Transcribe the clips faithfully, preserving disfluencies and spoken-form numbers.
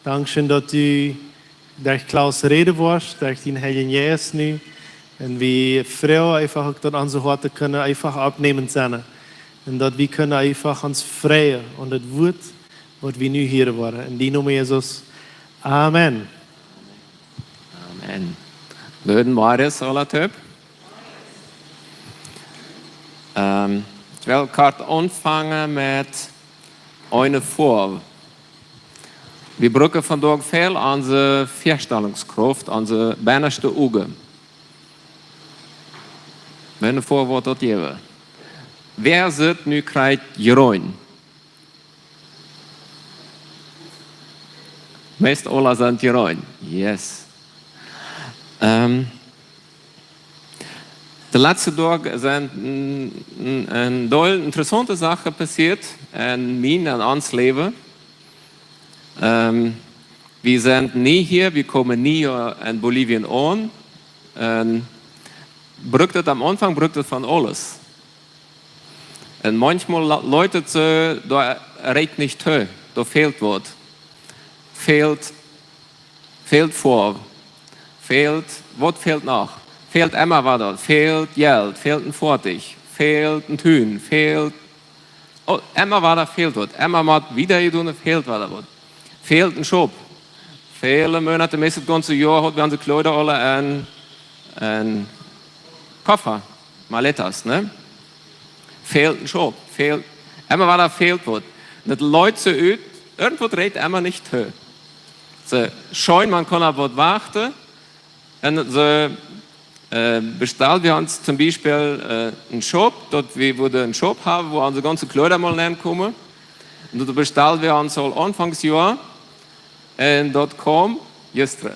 Dankscheen, daut du derch Klaus räden woascht, derch dän Heiljen Jeist nu. Un wie froagen eefach uk, daut onse Hoaten kjennen eefach oppnämend sennen. Un daut wie kjennen eefach ons freien aun daut Wuat, waut wie nu hieren woaren. En dien Nomen, Jesus. Amen. Amen. Guten Morgen, Sola Typ. Ähm, ich will kort anfangen mit einer Form. Wie brucken vondoag väl onse Väastalingskrauft, onse bennaste Uagen. Wan ne Form woat daut jäwen? Wäa sitt nu krakjt jeroen? Meist aula sent jeroen. Yes. Ähm, de latste Doag sent een, een, een Deel interessante Sachen passieet en mien un ons Läwen. Ähm, wie sent nie hia, wie komen nie, äh, en Bolivien aun. Un brukt et aum Aunfank, brukt et von aules. Un maunchmol la-, leit et soo, doa rieekjt nich too, doa fält waut. Fält, fält Foaw, fält, waut fält noch? Fält emma waut, fält Jelt, fält een Foatich, fält een Tun, fält, oh, emma waut fält waut, emma mott wieda jedonen, fält waut. Fält een Schop. Väle Moonat, meist daut gaunze Joa, haud wie onse Kjleeda aula en, en Koffa, maletas, nä? Fält een Schop, fält, emma waut fält waut. Un daut leit soo ut, irjentwaut rieekjt emma nich too. Soo, scheen, maun kaun opp waut wachten. Un soo, äh, bestald wie ons toom Biespel, äh, een Schop, daut wie wudden een Schop haben, wua onse gaunze Kjleeda mol nenkomen. Un daut bestald wie ons aul Aunfank Joa. Un daut kjeem jistren.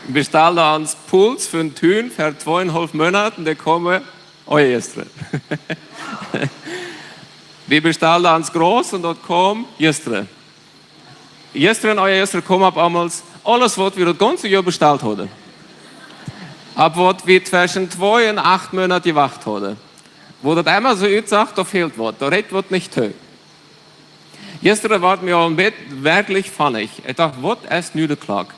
Bestalden ons Pools fa een Tun fa twee un een haulf Moonat, un dee kjeemen ea jistren. Wie bestalden ons Graus un daut kjeem jistren. Jistren, ea jistren kjeemen opp eemol aules, waut wie daut gaunze Joa bestalt hauden. Opp waut wie tweschen twee un acht Moonat jewacht hauden. Wua daut emma soo utsach, doa fält waut, doa rieekjt waut nich too. Jistren wort mie aul een bät werkjlich funny. Ekj docht, waut es nu de Klock?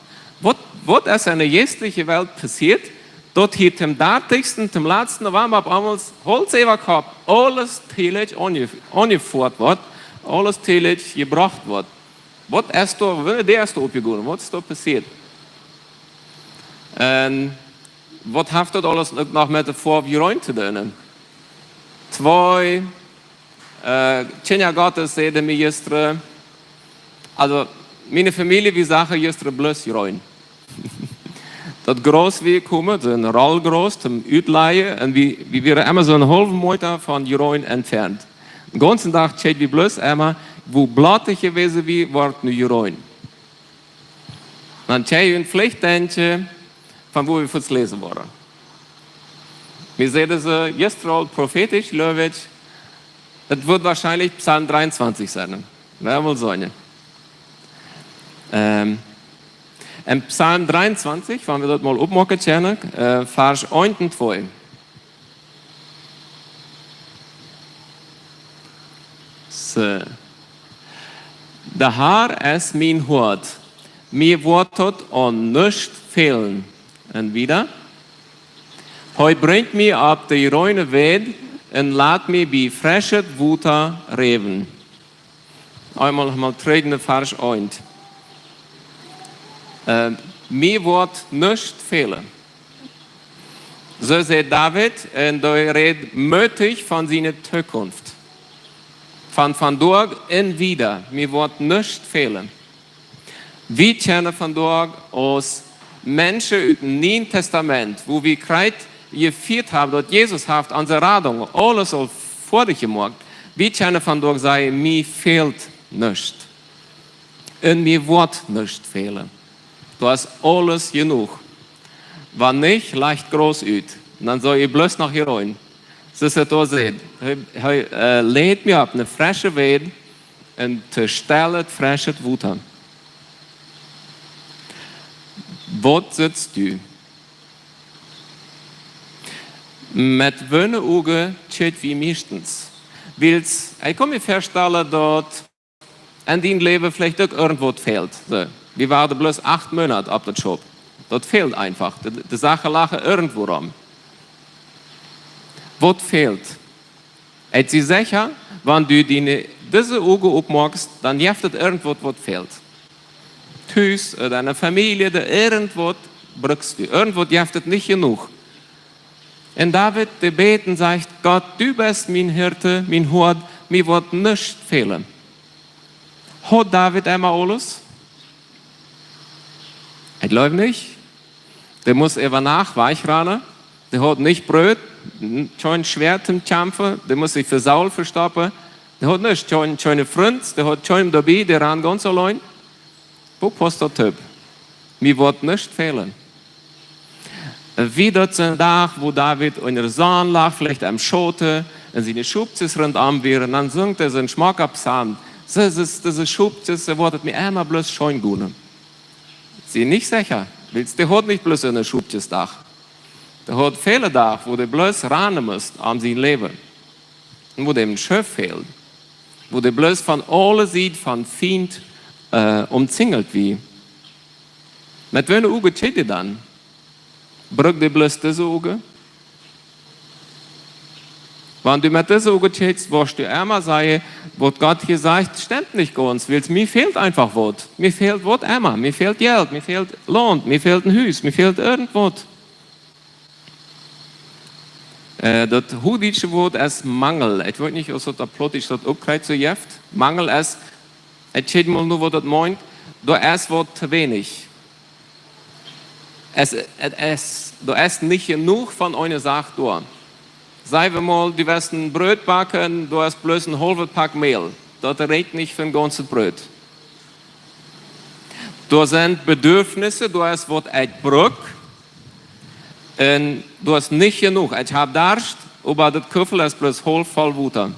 Waut, waut es en de jeistliche Welt passieet, daut hia toom dartichsten, toom latsten November opp eemol haulf säwen Kopp aules tiedich aunje-, aunjefoat wort, aules tiedich jebrocht wort? Waut es doa, wua de Däa es doa oppjegonen? Waut es doa passieet? Un waut haft daut aules uk noch met de Foaw jeroen to doonen? Twee, äh, Kjinja Gottes säden mie jistren, aulsoo, miene Famielje, wie sagen jistren bloos jeroen. Daut Graus, wie komen, soo een Roll Graus, toom utlajen, un wie, wie wieren emma soo een haulwen Meeta von jeroen entfernt. Dän gaunzen Dach kjikjt wie bloos emma, wua Blaut jewast wia, wort nu jeroen. Dan kjikj wie veleicht denkjen, von wua wie fuaz läsen woaren. Wie säden soo, jistren aul profetisch, jleew ekj, daut woat woarschienlich Psalm dreeuntwintich sennen. Wie woaren seenen. Ähm, en Psalm dreeuntwintich, wan wie daut mol oppmoaken kjennen, äh, Varsch eent un twee. Soo. De Herr es mien Hoad, mie woat daut aun nuscht fälen. Un wieda: Hee brinjt mie opp de jreene Weid un lat mie bie freschet Wota riewen. Eemol, mol trigj no Varsch eent. Äh, mie woat nuscht fälen. Soo säd David, un hee räd mootich von siene Tookunft. Von vondoag un wieda, mie woat nuscht fälen. Wie kjennen vondoag aus Menschen ut daut Niee Tastament, wua wie krakjt jefieet haben, daut Jesus haft onse Radunk aules aul foadich jemoakt, wie kjennen vondoag sajen, mie fält nuscht. Un mie woat nuscht fälen. Doa es aules jenuach. Wan nich, lajcht Graus ut. Un dan saul ekj bloos noch hia rein. Soo aus et doa sajcht. Hee, hee, äh, leit mie opp eene fresche Weid un to stillet freschet Wota. Waut sitst du? Met woone Uagen kjikj wie mieeschtens? Wiels, ekj kaun mie väastalen, daut en dien Läwen veleicht uk irjentwaut fält. Soo, wie wieren bloos acht Moonat opp daut Schaup. Daut fält eefach. De, de Sachen lajen irjentwua rom. Waut fält? Ekj sie secha, wan du diene, dise Uagen opmoakst, dan jeft et irjentwaut, waut fält. Tus, ooda enne Famielje, ooda irjentwaut brukst du. Irjentwaut jeft et nich jenuach. Un David, dee bät un sajcht: "Gott, du best mien Hirte, mien Hoad, mie woat nuscht fälen." Haud David emma aules? Ekj jleew nich. Dee must äwa Nacht wajchranen. Dee haud nich Broot, n-, kjeen Schwert toom kjamfen. Dee must sikj fa Saul vestoppen. Dee haud nuscht, kjeen, kjeene Frind, dee haud kjeenen doabie, dee rand gaunz auleen. Woo paust daut toop? Mie woat nuscht fälen. Woo daut sien Dach, woo David unja de Sonn lach, veleicht aum Schauten, un siene Schopkjes runtom wieren, dan sunk hee soon schmocka Psalm. Soo, soo, dise Schopkjes, soo woat et mie emma bloos scheen gonen. Sie nich secha, wiels dee haud nich bloos een Schopkjesdach. Dee haud väle Doag, woo dee bloos ranen must om sien Läwen. Un woo däm Schuff fäld. Woo dee bloos von aule Sied vom Fient, äh, omzingelt wia. Met woone Uagen kjikjt dee dan? Brukt dee bloos dise Uagen? Wan du met dise Uagen kjikjst, woascht du emma sajen, waut Gott hia sajcht, stemt nich gaunz, wiels mie fält eefach waut. Mie fält waut emma. Mie fält Jelt, mie fält Launt, mie fält een Hus, mie fält irjentwaut. Äh, daut huachdietsche Wuat es Mangel. Ekj weet nich, aus daut opp Plautdietsch daut uk krakjt soo jeft. Mangel es, ekj kjikj mol no, waut daut meent. Doa es waut too weinich. Et, et es, doa es nich jenuach von eene Sach doa. Saj wie mol, du west een Broot backen, doa es bloos een haulwet Pak Mäl. Daut rieekjt nich fa een gaunzet Broot. Doa sent Bedürfnisse, doa es waut ekj bruk. Un doa es nich jenuach. Ekj hab Darscht, oba daut Kuffel es bloos haulf voll Wota.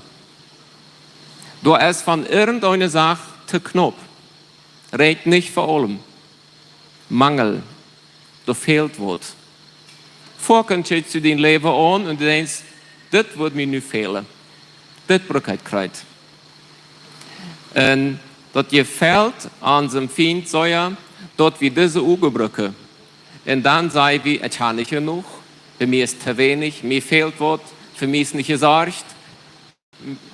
Doa es von irjenteene Sach too knaup. Rieekjt nich fa aulem. Mangel. Doa fält waut. Foaken kjikjst du dien Läwen aun un du denkjst: "Dit woat mie nu fälen. Dit bruk ekj krakjt." Un daut jefelt onsen Fient sea, daut wie dise Uagen brucken. Un dan saj wie: "Ekj hab nich jenuach. Bie mie es too weinich. Mie fält waut. Fa mie es nich jesorcht.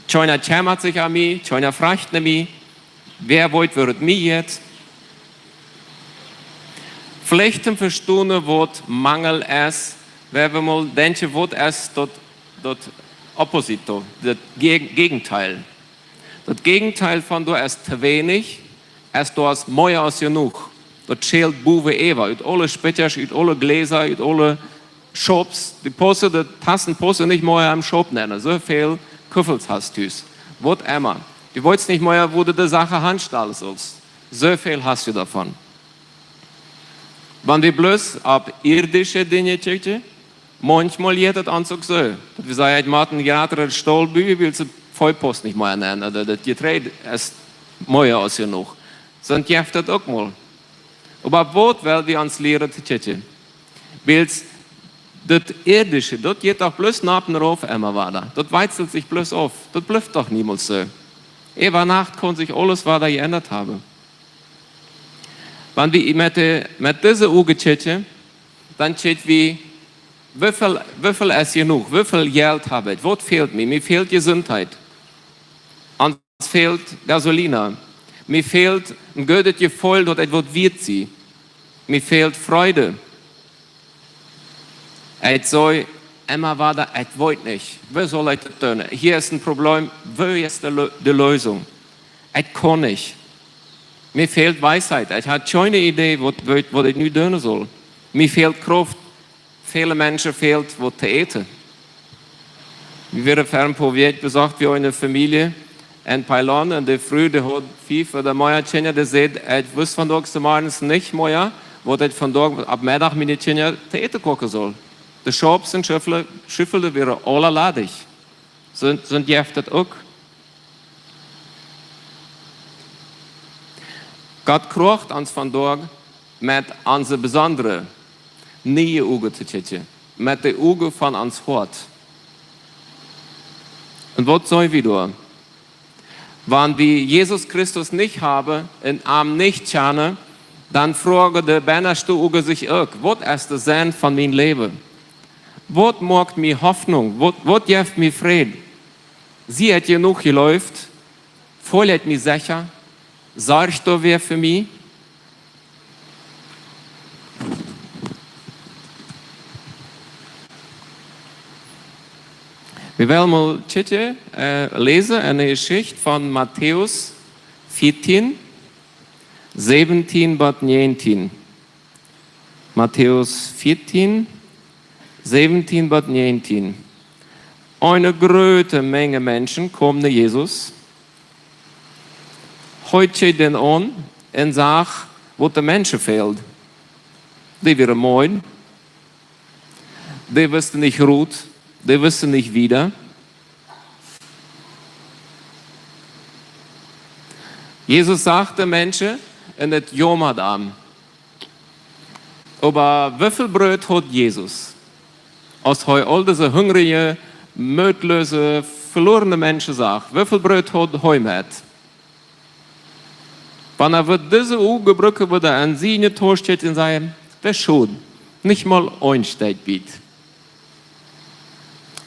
Kjeena kjemmat sikj om mie, kjeena froacht no mie. Wäa weet, woo et mie jeit." Veleicht toom vestonen, waut Mangel es, wan wie mol denkjen, waut es daut, daut Opposito, daut Geg-, Jäajendeel. Daut Jäajendeel von doa es too weinich, es doa es mea aus jenuach. Daut schält bowen äwa, ut aule Spikjasch, ut aule Jläsa, ut aule Schaups, dee paussen, dee Tassen paussen nich mea em Schaup nenn. Soo väl Kuffels hast du. Waut emma. Du weetst nich mea, woo du de Sachen aunstalen saust. Soo väl hast du doavon. Wan wie bloos opp irdische Dinja kjikjen, maunchmol jeit et ons uk soo. Daut wie sajen, ekj mott een jratret Staul buen, wiels et Vee paust nich mea nenn. Ooda daut Jetreid es mea aus jenuach. Soont jeft et uk mol. Oba waut well wie ons lieren to kjikjen? Wiels daut irdische, daut jeit doch bloos nopp un rauf emma wada. Daut wajselt sikj bloos auf. Daut blift doch niemols soo. Äwa Nacht kaun sikj aules wada jeendat haben. Wan wie met de, met dise Uagen kjikjen, dan kjikj wie, woo väl, woo väl es jenuach, woo väl Jelt hab ekj, waut fält mie? Mie fält Jesuntheit. Ons fält Gasolina. Mie fält een goodet Jefeel, daut ekj waut wieet sie. Mie fält Freid. Ekj saj emma wada, ekj weet nich. Woo saul ekj daut doonen? Hia es een Problem. Woo es de Lö-, de Leesunk? Ekj kaun nich. Mie fält Weisheit. Ekj hab kjeene Idee, waut, waut, waut ekj nu doonen saul. Mie fält Krauft. Väle Menschen fält waut to äten. Wie wieren ver een poa Wäakj besocht bie eene Famielje en Pailon un de Fru, dee haud fief ooda mea Kjinja, dee säd: "Ekj wist vondoag zemorjes nich mea, waut ekj vondoag opp Meddach miene Kjinja to äten koaken saul." De Schaups un Schuffel-, Schufflen wieren aula ladich. Soont, soont jeft et uk. Gott kroacht ons vondoag met onse besondre, niee Uagen to kjikjen, met de Uagen von ons Hoat. Un waut sent wie doa? Wan wie Jesus Christus nich haben un am nich kjanen, dan froagen de bennaschte Uagen sikj uk: Waut es de Senn von mien Läwen? Waut moakt mie Hopninj? Waut, waut jeft mie Fräd? Sie ekj jenuach jeleeft? Feel ekj mie secha? Sorcht doa wäa fa mie? Wie wellen mol kjikjen, äh, läsen enne Jeschicht von Matäus vieetieen, säwentieen bat näajentieen. Matäus vieetieen, säwentieen bat näajentieen. Eene groote Menj Menschen kjeem no Jesus, hee kjikjt dän aun un sach, waut de Menschen fäld. Dee wieren meed, dee wisten nich rut, dee wisten nich wieda. Jesus sach de Menschen un et jaumad am. Oba woo väl Broot haud Jesus? Aus hee aul dise hungrije, mootloose, veloarne Menschen sach, woo väl Broot haud hee met? Wan hee wudd dise Uagen brucken, wudd hee aun siene Tausch kjikjen un sajen: Woo schod, nich mol een Stekj Broot.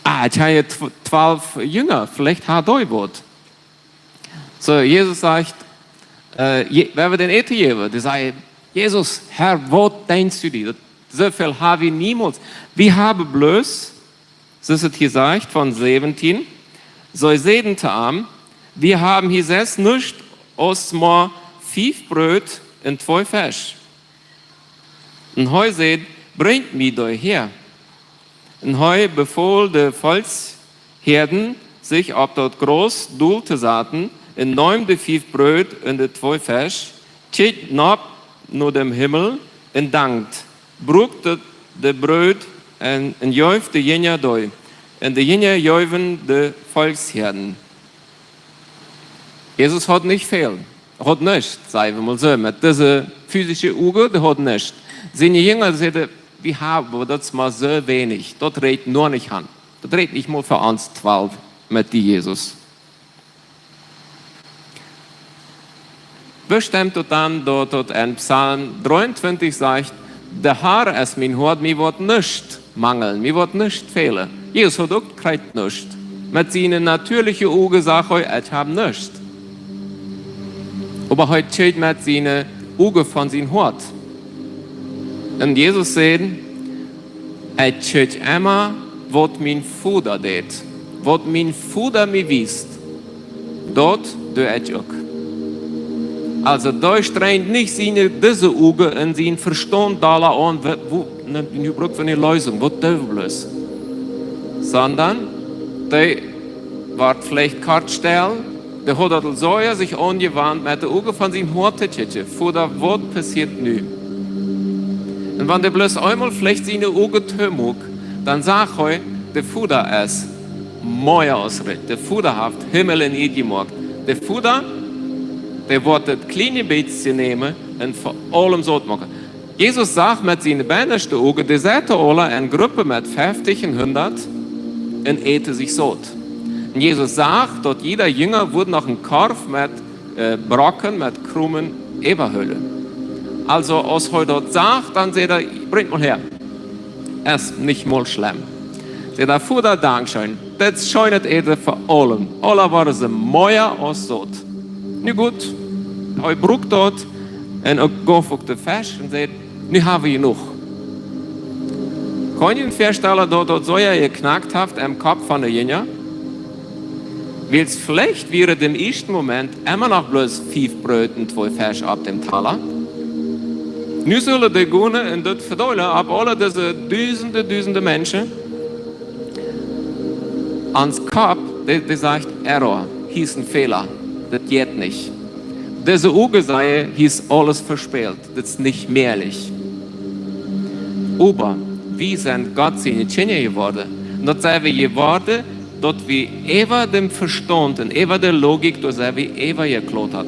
Ah, et haft je tw-, twalf Jinja, veleicht haft hee waut. Soo, Jesus sajcht, äh, je-, wan wie dän Äten jäwen, dee sajen: Jesus, Herr, waut denkjst du die? Daut, soo väl haben wie niemols. Wie haben bloos, soo es et hia sajcht, von säwentieen, see säden to am: Wie haben hia sest nuscht aus mau fief Broot un twee Fesch. Un hee säd: Brinjt mie dee häa. Un hee befool de Volkshäaden, sikj opp daut Graus dol to saten, un neem de fief Broot un de twee Fesch, kjikjt nopp no dän Himmel un dankt, bruak daut, de Broot un, un jeef de Jinja dee, un de Jinja jeewen de Volkshäaden. Jesus haud nich väl, haud nuscht, saj wie mol soo, met dise physische Uagen, dee haud nuscht. Siene Jinja säden: Wie haben, oba daut es mau soo weinich, daut rieekjt noch nich aun. Daut rieekjt nich mol fa ons twalf met die, Jesus. Woo stemt daut dan, daut, daut en Psalm dreeuntwintich sajcht: De Herr es mien Hoad, mie woat nuscht manjlen, mie woat nuscht fälen? Jesus haud uk krakjt nuscht. Met siene natieeliche Uagen sach hee: Ekj hab nuscht. Oba hee kjikjt met siene Uagen von sien Hoat. Un Jesus säd: Ekj kjikj emma, waut mien Voda deit. Waut mien Voda mie wiest, daut doo ekj uk. Aulsoo, dee strenjt nich siene, dise Uagen un sien Vestaunt doa aun, wa-, woo, ne, nu brukt hee ne Leesunk, waut doo wie bloos? Sonda dee wort veleicht kort stell, dee haud daut aul soo sea sikj aunjewant, met de Uagen von sien Hoat to kjikjen, Voda, waut passieet nu? Un wan dee bloos eemol veleicht siene Uagen toomuak, dan sach hee: De Voda es mea aus rikj. De Voda haft Himmel un Ieed jemoakt. De Voda, dee woat daut kjliene bät nämen un fa aulem sot moaken. Jesus sach met siene bennaschte Uagen, dee saten aula en Gruppen met feftich un hundat un äten sikj sot. Un Jesus sach, daut jieda Jinja wudd noch een Korf met, äh, Brocken, met Krumen äwahoolen. Aulsoo, aus hee daut sach, dan säd hee: Brinjt mol häa. Es nich mol schlemm. Säd hee: Voda, dankscheen. Daut es scheenet Äten fa aulem. Aula woaren see mea aus sot. Nu goot, hee bruak daut un uk, jeef uk de Fesch un säd: Nu hab wie jenuach. Kaun jie junt väastalen, daut daut soo sea jeknackt haft em Kopp von de Jinja? Wiels veleicht wieren em ieeschten Moment emma noch bloos fief Broot un twee Fesch opp däm Tala. Nu sullen dee gonen un daut vedeelen opp aule dise dusende, dusende Menschen. Ons Kopp, dee, dee sajcht: Error, hia es een Fäla, daut jeit nich. Dise Uagen sajen: Hia es aules vespält, daut es nich mäajlich. Oba wie sent Gott siene Kjinja jeworden. Un daut sent wie jeworden, daut wie äwa däm Vestaunt un äwa de Logik, doa sent wie äwajeklottat.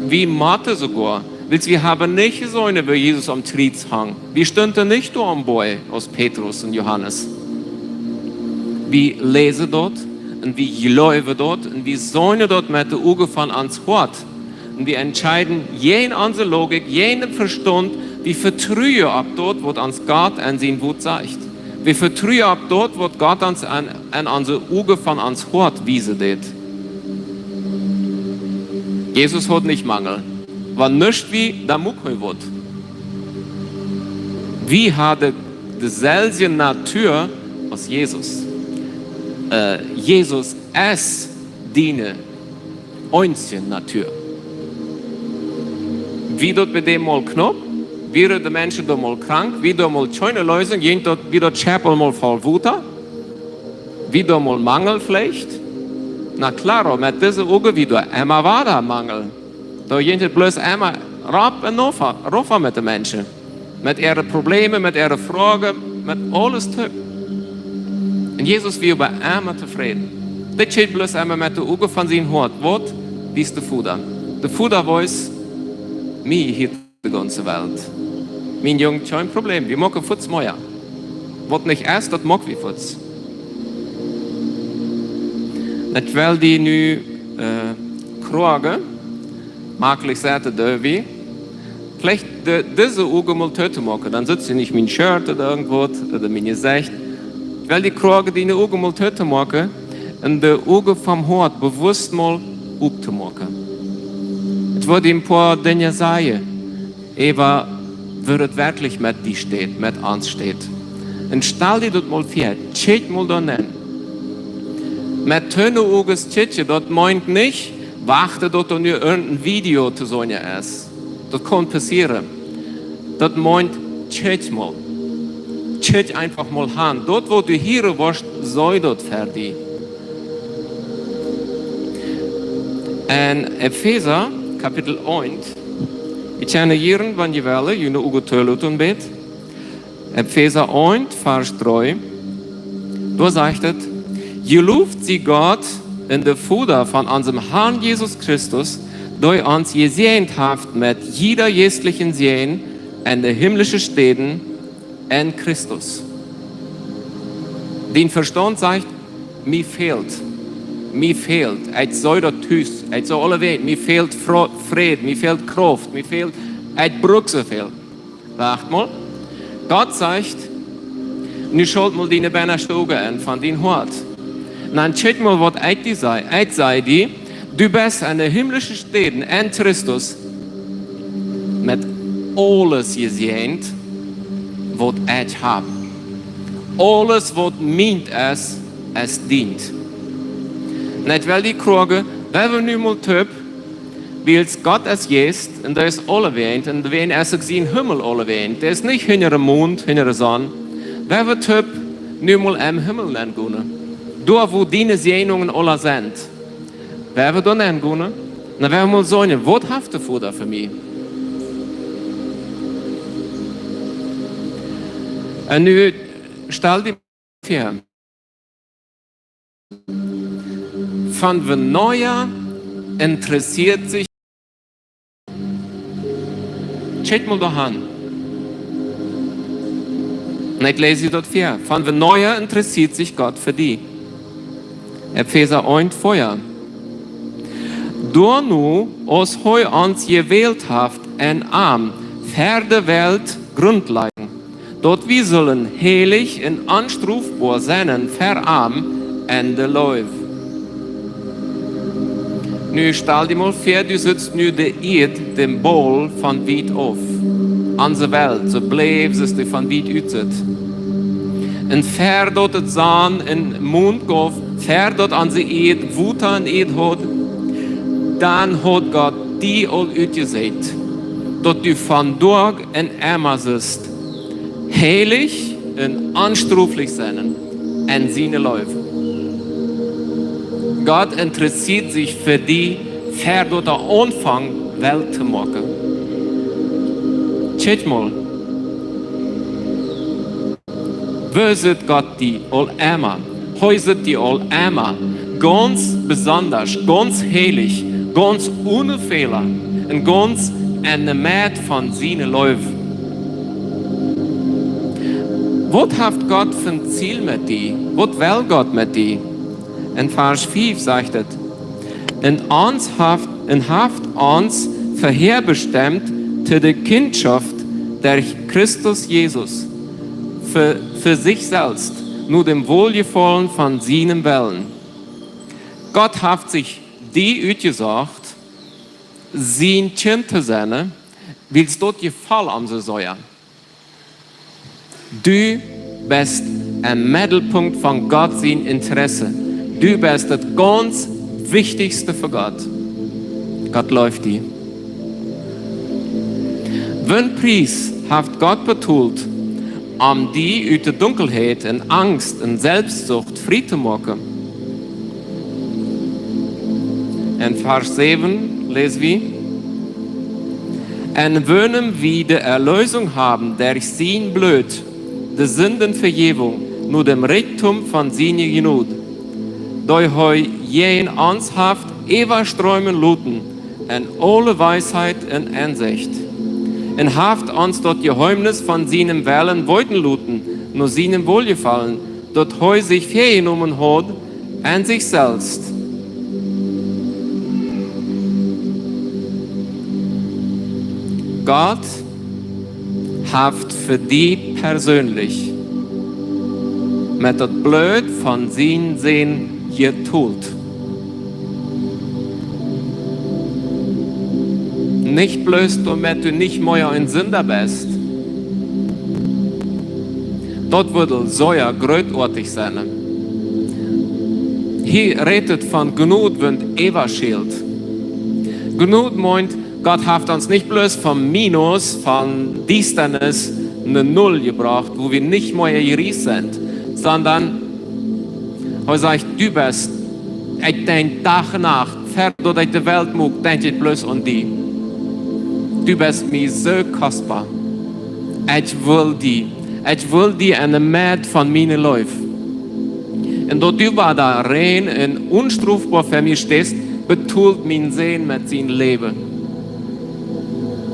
Wie motten soogoa, wiels wie haben nich jeseenen, woo Jesus aum Kjriez hunk. Wie stunden nich doa aum Boajch aus Petrus un Johanes. Wie läsen daut, Un wie jleewen daut un wie seenen daut met de Uagen von ons Hoat. Un wie entscheiden jäajen onse Logik, jäajen dän Vestunt, wie vetruen opp daut, waut ons Gott en sien Wuat sajcht. Wie vetruen opp daut, waut Gott ons en, en onse Uagen von ons Hoat wiesen deed. Jesus haud nich Mangel. Wan nuscht wia, dan muak hee waut. Wie haben deselwje Natua aus Jesus. Äh, Jesus es diene eensje Natua. Wia daut bie däm mol knaup, wieren de Menschen doa mol krank, wia doa mol kjeene Leesunk, jinkj daut, wia daut Schepp mol voll Wota, wia doa mol Mangel veleicht. Na klaro, met dise Uagen wia doa emma wieda Mangel. Doa jinkj et bloos emma rauf un rauf, rauf met de Menschen. Met äare Probleme, met äare Froagen, met aules toop. Un Jesus wia bie emma tofräd. Dit kjikjt bloos emma met de Uagen von sien Hoat. Waut? Wiest de Voda. De Voda wees, mie hieet de gaunze Welt. Mien Jung, kjeen Problem. Wie moaken fuaz mea. Waut nich es, daut moak wie fuaz. Ekj well die nu, äh, kroagen. Maklich sat de Derby. Veleicht de, dise Uagen mol too to moaken. Dan sitst du nich mien Shirt ooda irjentwaut, ooda mien Jesecht. Ekj well die kroagen, diene Uagen mol too to moaken. Un de Uagen vom Hoat bewusst mol opptomoaken. Ekj woa die een poa Dinja sajen, äwa woo et werkjlich met die steit, met ons steit. Un stal die daut mol väa, kjikj mol doa nenn. Met toone Uagen kjikjen, daut meent nich, wachten daut doa nu irjent een Video to seenen es. Daut kaun passieren. Daut meent, kjikj mol. Kjikj eefach mol han. Daut waut du hieren woascht, saj daut fa die. En Efeesa, Kapitel eent. Ekj kjenn hia, wan jie wellen, june Uagen toloten bät. Efeesa eent, Varsch dree. Doa sajcht et: „Jeloft sie Gott un de Voda von onsen Harn Jesus Christus, dee ons jesäajent haft met jieda jeistlichen Säajen en de himmlische Städen en Christus.“ Dien Vestaunt sajcht: „Mie fält. Mie fält. Ekj sie daut tus. Ekj sie aulewäajen. Mie fält Fro-, Fräd. Mie fält Krauft. Mie fält, ekj bruck soo väl.“ Wacht mol. Gott sajcht: „Nu schalt mol diene bennaschte Uagen aun von dien Hoat. Un dan kjikj mol, waut ekj die saj. Ekj saj die, du best en de himmlische Städen en Christus met aules jesäajent, waut ekj hab. Aules, waut mient es, es dient.“ Un ekj well die kroagen, wan wie nu mol toop, wiels Gott es Jeist un hee es aulewäajen, un wäajen es uk sien Himmel aulewäajen. Hee es nich hinja dän Mond, hinja de Sonn. Wan wie toop nu mol em Himmel nengonen, doa wua diene Säajnungen aula sent. Wan wie doa nengonen, dan woa wie mol seenen, waut haft de Voda fa mie? Un nu stal die väa. Von wanea interessieet sikj, kjikj mol doa han. Un ekj läs die daut väa. Von wanea interessieet sikj Gott fa die? Efeesa eent, väa. Doano, aus hee ons jewält haft en am ver de Welt Grunt lajen, daut wie sullen heilich un onstrofboa sennen ver am en de Leew. Nu stal die mol väa, du sitst nu de Ieed, dän Baul von wiet auf. Onse Welt, soo bleef, soo aus dee von wiet utsitt. Un ver daut et Sonn un Mond jeef, ver daut onse Ieed Wota un Ieed haud, dan haud Gott die aul utjesäajent, daut du von doa en emma sust heilich un onstroflich sennen en siene Leew. Gott interessieet sikj fa die, ver daut hee aunfunk Welt to moaken. Kjikj mol. Woo sitt Gott die aul emma? Hee sitt die aul emma gaunz besondasch, gaunz heilich, gaunz one Fäla un gaunz en de Med von siene Leew. Waut haft Gott fa een Ziel met die? Waut well Gott met die? In Varsch fief sajcht et: "Un ons haft, un haft ons verhäa bestemt to de Kjintschoft derch Christus Jesus, fa, fa sikj selfst, no dem Wohlgefallen von sienen Wellen." Gott haft sikj die utjesocht, sien Kjint to sennen, wiels daut jefoll am soo sea. Du best em Meddelpunkt von Gott sien Interesse. Du best daut gaunz Wichtichste fa Gott. Gott leeft die. Waut een Pries haft Gott betolt, om die ut de Dunkelheit un Angst un Selbstsucht frie to moaken? In Varsch säwen läs wie: "En woonem wie de Erlösung haben derch sien Bloot, de Sindenverjäwung, no dem Rikjdom von siene Jnod, dee hee jäajen ons haft äwastroomen loten en aule Weisheit un Ensecht, un haft ons daut Jeheemnis von sienen Wellen weeten loten, no sienem Wohlgefallen, daut hee sikj väajenomen haud en sikj selfst." Gott haft fa die persöönlich met daut Bloot von sienen Sän jetolt. Nich bloos doamet du nich mea een Sinda best. Daut wudd sea grootoatich sennen. Hia rät et von Jnod, waut äwaschält. Jnod meent, Gott haft ons nich bloos von Minus, von Diestanis, no Null jebrocht, wua wie nich mea jeriest sent, sonda hee sajcht: "Du best, ekj denkj Dach un Nacht, ver daut ekj de Welt muak, denkj ekj bloos aun die. Du best mie soo kostboa. Ekj well die. Ekj well die enne Medd von miene Leew. Un daut du wada rein un onstrofboa ver mie steist, betolt mien Sän met sien Läwen."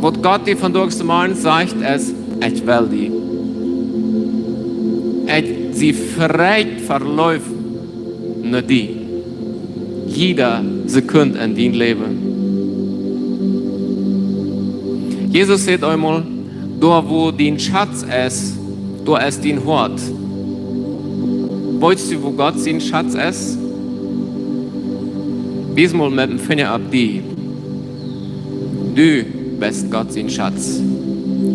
Waut Gott die vondoag zemorjes sajcht, es: "Ekj well die. Ekj sie frei veloft no die. Jiede Sekund en dien Läwen." Jesus säd eemol: "Doa wua dien Schatz es, doa es dien Hoat." Weetst du, wua Gott sien Schatz es? Wies mol met däm Finja opp die. Du best Gott sien Schatz.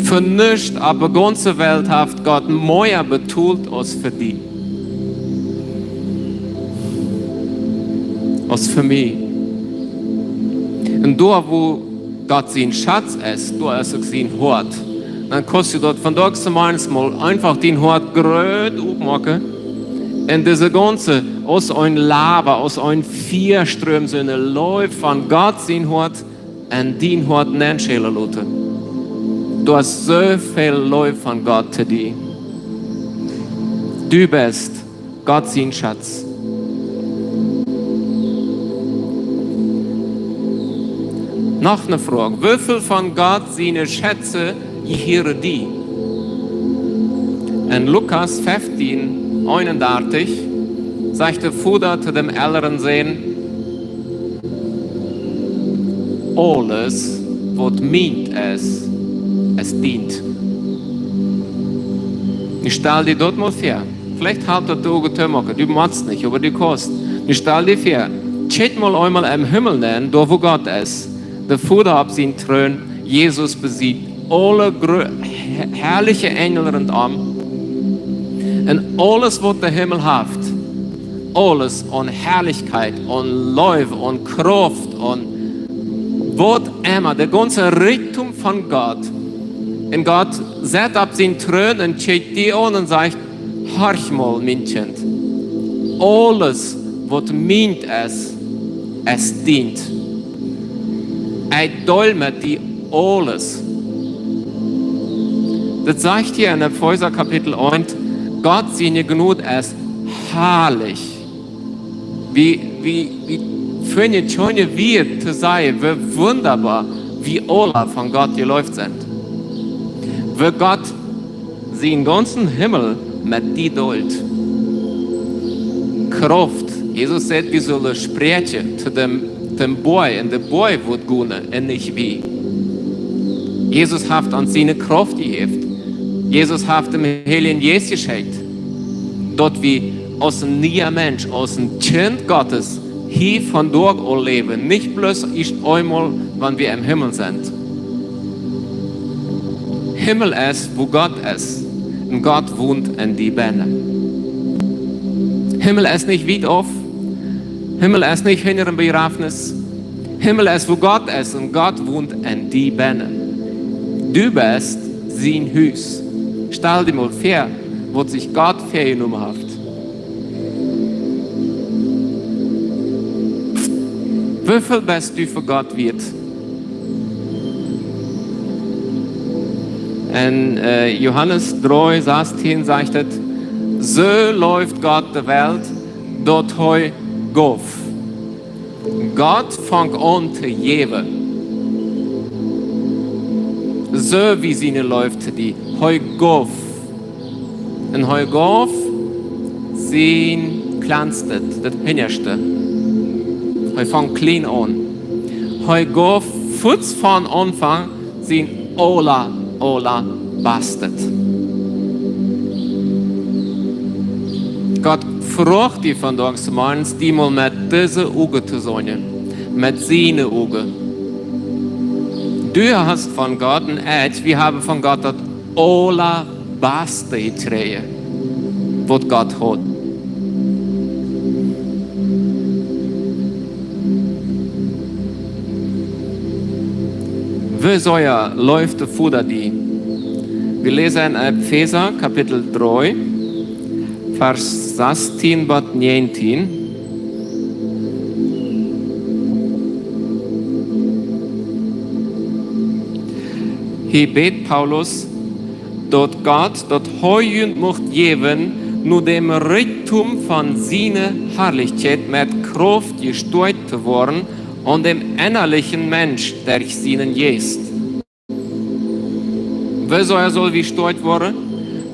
Fa nuscht opp de gaunze Welt haft Gott mea betolt aus fa die. Aus fa mie. Un doa, wua Gott sien Schatz es, doa es uk sien Hoat. Dan kaust du daut vondoag zemorjes mol eefach dien Hoat groot opmoaken. Un dise gaunze, aus een Lava, aus een Fiastroom, soone Leew von Gott sien Hoat en dien Hoat nenschälen loten. Du hast soo väl Leew von Gott to die. Du best Gott sien Schatz. Noch eene Froag. Woo väl von Gott siene Schätze jehieren die? En Lukas feftieen, eenundartich sajcht de Voda to däm elren Sän: "Aules, waut mient es, es dient." Nu stal die daut mol väa. Veleicht halpt daut die uk to moaken. Du motst nich, oba du kaust. Nu stal die väa. Kjikj mol eemol em Himmel nenn, doa wua Gott es. De Voda opp sienen Troon, Jesus besied, aule gro-, he-, harliche Enjel rontom. Un aules, waut de Himmel haft, aules aun Harlichkjeit, aun Leew, aun Krauft, aun waut emma, de gaunze Rikjdom von Gott. Un Gott sett opp sienen Troon un kjikjt die aun un sajcht: "Horch mol, mien Kjint. Aules, waut mient es, es dient. Ekj deel met die aules." Daut sajcht hia en Efeesa Kapitel eent: Gott siene Jnod es harlich. Wie, wie, wie finjen kjeene Wieed to sajen, woo wundaboa wie aula von Gott jeloft sent. Woo Gott sienen gaunzen Himmel met die deelt. Krauft, Jesus sajcht, wie sellen spräakjen to däm, däm Boajch, un de Boajch woat gonen un nich wie. Jesus haft ons siene Krauft jejäft. Jesus haft dän Heiljen Jeist jeschekjt, daut wie aus een niea Mensch, aus een Kjint Gottes hia vondoag aul läwen, nich bloos ieescht eemol, wan wie em Himmel sent. Himmel es, wua Gott es, un Gott wont en die bennen. Himmel es nich wiet auf, Himmel es nich hinja een Bejrafnis. Himmel es, wua Gott es, un Gott wont en die bennen. Du best sien Hus. Stal die mol väa, waut sikj Gott väajenomen haft. Woo väl best du fa Gott wieet? En, äh, Johanes dree sastieen sajcht et: "Soo leeft Gott de Welt, daut hee jeef." Gott funk aun to jäwen. Soo wia siene Leew to die. Hee jeef. Un hee jeef sien Kjleenste, daut Hinjaschte. Hee funk kjlien aun. Hee jeef fuaz von Aunfank sien aula, aula bastet. Gott fruach die vondoag zemorjes, die mol met dise Uagen to seenen, met siene Uagen. Du hast von Gott, un ekj, wie haben von Gott daut aula baste jekjräajen, waut Gott haud. Woo sea leeft de Voda die? Wie läsen en Efeesa Kapitel dree, Varsch sastieen bat näajentieen. Hia bät Paulus, daut Gott, daut hee junt mucht jäwen, no däm Rikjdom von siene Harlichkjeit met Krauft jestoakjt to woaren, aun däm ennalichen Mensch derch sienen Jeist. Woo sell wie jestoakjt woaren?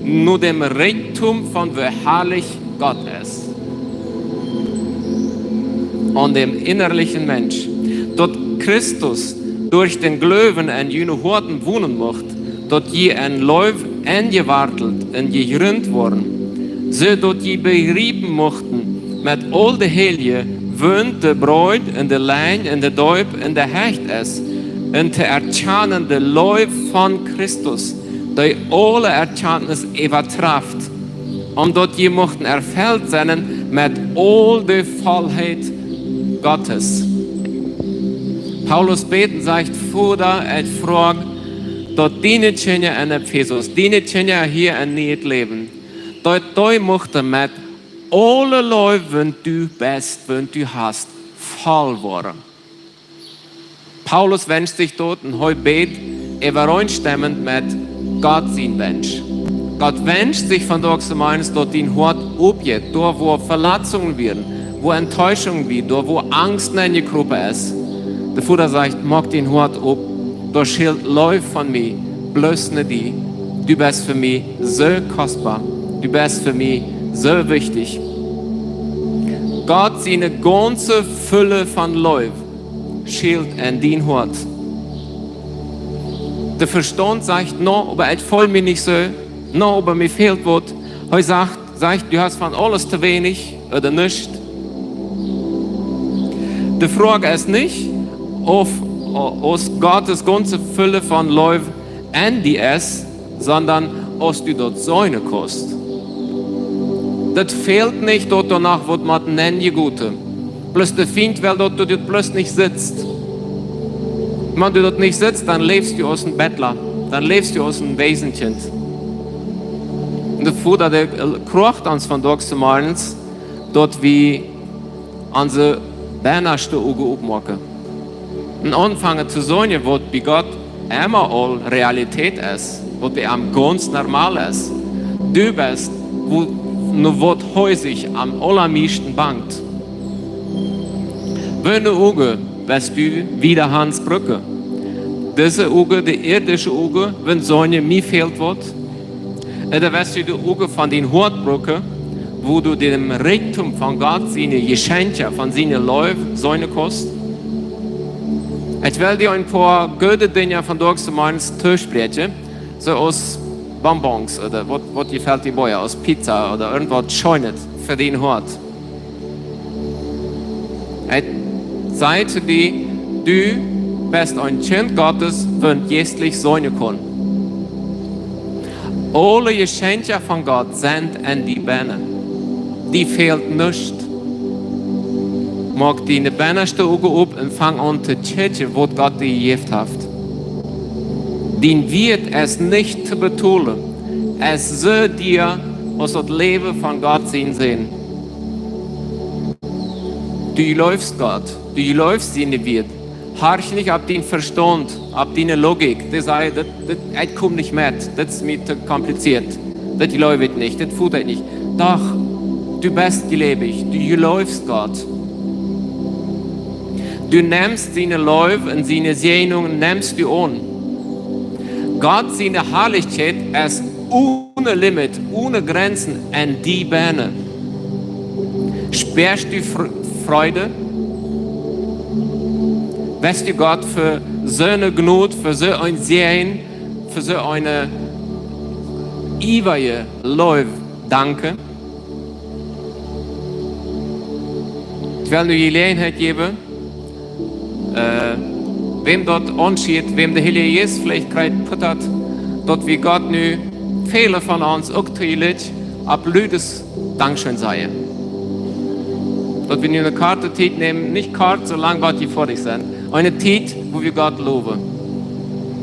No däm Rikjdom von woo harlich Gott es. Aun däm ennalichen Mensch. Daut Christus derch dän Gloowen en june Hoaten wonen mucht, daut jie en Leew enjewartelt un jejrunt woaren, soo daut jie bejriepen muchten met aul de Heilje, waut de Breet un de Lenjd un de Deep un de Hecht es, un to erkjanen de Leew von Christus, dee aule Erkjantnis äwatraft, om daut jie muchten erfelt sennen met aul de Vollheit Gottes. Paulus bät un sajcht: Voda, ekj froag, daut diene Kjinja en Efesus, diene Kjinja hia en Nieet Läwen, daut dee muchten met aule Leew, waut du best, waut du hast, voll woaren. Paulus wenscht sikj daut un hee bät äwareenstemmt met Gott sien Wensch. Gott wenscht sikj vondoag zemorjes, daut dien Hoat opjeit, doa wua Veletzungen wieren, wua Enttäuschungen wieren, doa wua Angst nenjekropen es. De Voda sajcht: Moak dien Hoat op, doa schilt Leew von mie, bloos no die. Du best fa mie soo kostboa, du best fa mie soo wichtich. Gott siene gaunze Fult von Leew schilt en dien Hoat. De Vestaunt sajcht: No, oba ekj feel mie nich soo. No, oba mie fält waut. Hee sajcht, sajcht: Du hast von aules to weinich, ooda nuscht. De Froag es nich, auf, aus Gott siene gaunze Fult von Leew en die es, sonda aus du daut seenen kaust. Daut fält nich, daut doa noch waut mott nenjegoten. Bloos de Fient well, daut du daut bloos nich sitst. Wan du daut nich sitst, dan läfst du aus een Bettla, dan läfst du aus een Waisenkjint. Un de Voda, dee, äh, kroacht ons vondoag zemorjes, daut wie onse bennaschte Uagen opmoaken un aunfangen to seenen, waut bie Gott emma aul Realität es, waut bie am gaunz normal es. Du best, wua, no waut hee sikj aum aulameisten bangt. Woone Uagen woascht du wieda han brucken? Dise Uagen, de irdische Uagen, wan seenen, mie fält waut? Ooda woascht du de Uagen von dien Hoat brucken, woo du dän Rikjdom von Gott siene Jeschenkja, von siene Leew seenen kaust. Ekj well die een poa goode Dinja vondoag zemorjes toospräakjen, soo aus Bonbons ooda waut, waut jefelt die bäta, aus Pizza ooda irjentwaut Scheenet fa dien Hoat. Ekj saj to die, du best een Kjint Gottes, wan jeistlich seenen kaust. Aule Jeschenkja von Gott sent en die bennen. Die fält nuscht. Moak diene bennaschte Uagen op un fang aun to kjikjen, waut Gott die jejäft haft. Dien Wieet es nich to betolen. Es soo dia aus daut Läwen von Gott sien Sän. Du jleefst Gott, du jleefst siene Wieed. Horch nich opp dien Vestaunt, opp diene Logik. Dee sajcht, daut, daut, ekj kom nich met, daut es mie too kompliziert. Daut jleew ekj nich, daut feelt ekj nich. Doch, du best jleewich, du jleefst Gott. Du nemst siene Leew un siene Säajnungen nemst du aun. Gott siene Harlichkjeit es one Limit, one Grenzen en die bennen. Spieescht du Fr-, Freid? Woascht du Gott fa siene Jnod, fa soo een Säajen, fa soo eene eewje Leew danken? Ekj well nu Jeläajenheit jäwen, äh, wäm daut aunschieet, wäm de Heilje Jeist veleicht krakjt putat, daut wie Gott nu, väle von ons uk toojlikj, opp ludes Dankscheen sajen. Daut wie nu eene korte Tiet nämen, nich kort, soo lang bat wie foadich sent. Eene Tiet, wua wie Gott lowen.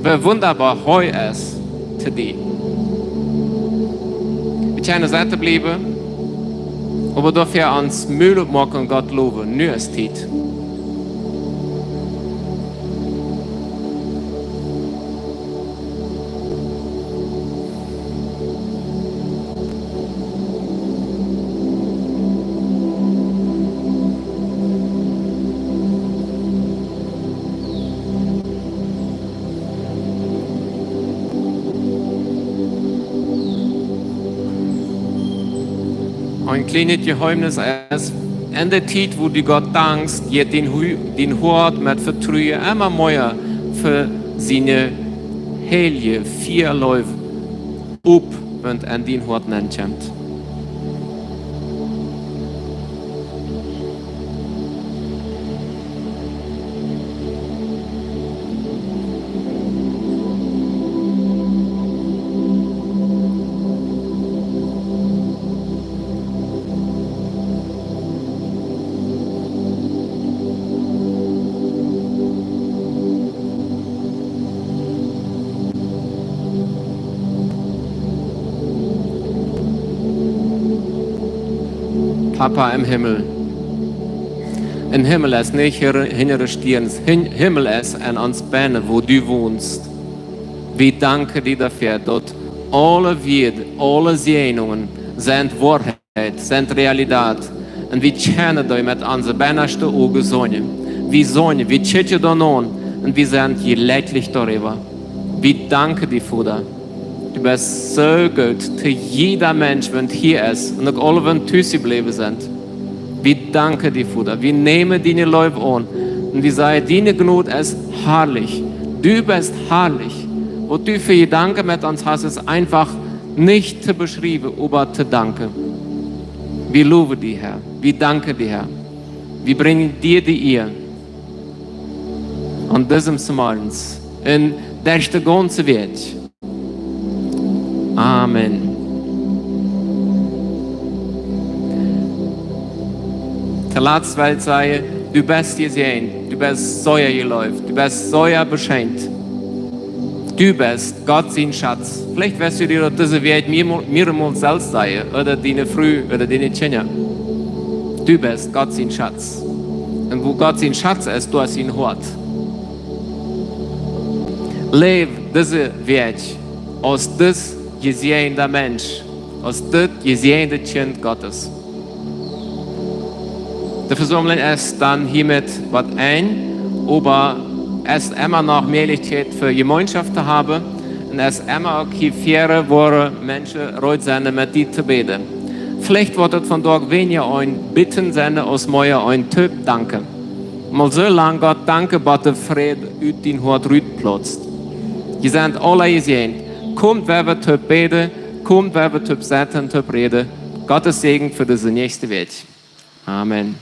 Woo wundaboa hee es to die. Wie kjennen sitten bliewen, oba doafäa ons Mul opmoaken, Gott lowen. Nu es Tiet. Een kjlienet Jeheemnis es, en de Tiet, wua du Gott dankst, jeit dien Hu-, dien Hoat met Vetruen emma mea fa siene heilje, fiere Leew op, wan et en dien Hoat nenkjemt. Papa em Himmel. Em Himmel es nich hia-, hinja de Stierns. Him-, Himmel es en ons bennen, wua du wonst. Wie danken die doafäa, daut aule Wieed, aule Säajnungen sent Woarheit. Sent Realität. Un wie kjennen doa met onse bennaschte Uagen seenen. Wie seenen, wie kjikjen doa aun un wie sent jlekjlich doaräwa. Wie danken die, Voda. Du best soo goot to jieda Mensch, waut hia es un uk aule, waut tus jebläwen sent. Wie danken die, Voda. Wie nämen diene Leew aun. Un wie sajen, diene Jnod es harlich. Du best harlich. Waut du fa Jedanken met ons hast, es eefach nich to beschriewen, oba to danken. Wie lowen die, Herr. Wie danken die, Herr. Wie brinjen die de Ea. Aun disen Zemorjes. Un derch de gaunze Welt. Amen. Toolatst well ekj sajen, du best jesäajent, du best sea jeleeft, du best sea bescheenet. Du best Gott sien Schatz. Veleicht woascht du die daut dise Wäakj mea-, mearemol selfst sajen, ooda diene Fru, ooda diene Kjinja. Du best Gott sien Schatz. Un wua Gott sien Schatz es, doa es sien Hoat. Läw dise Wäakj aus dis jesäajenda Mensch, aus dit jesäajende Kjint Gottes. De Vesaumlunk es dan hiamet bat Enj, oba es emma noch Mäajlichkjeit fa Jemeenschoft to haben un es emma uk hia väare, woare Menschen reed sent, met die to bäden. Veleicht woat daut vondoag weinja een Bäden sennen aus mea een Toop danken. Mol soo lang Gott danken, bat de Fräd ut dien Hoat rutplatzt. Jie sent aula jesäajent. Komt, wie woaren toop bäden, komt, wie woaren toop sitten, toop räden. Gottes Säajen fa dise näakjste Wäakj. Amen.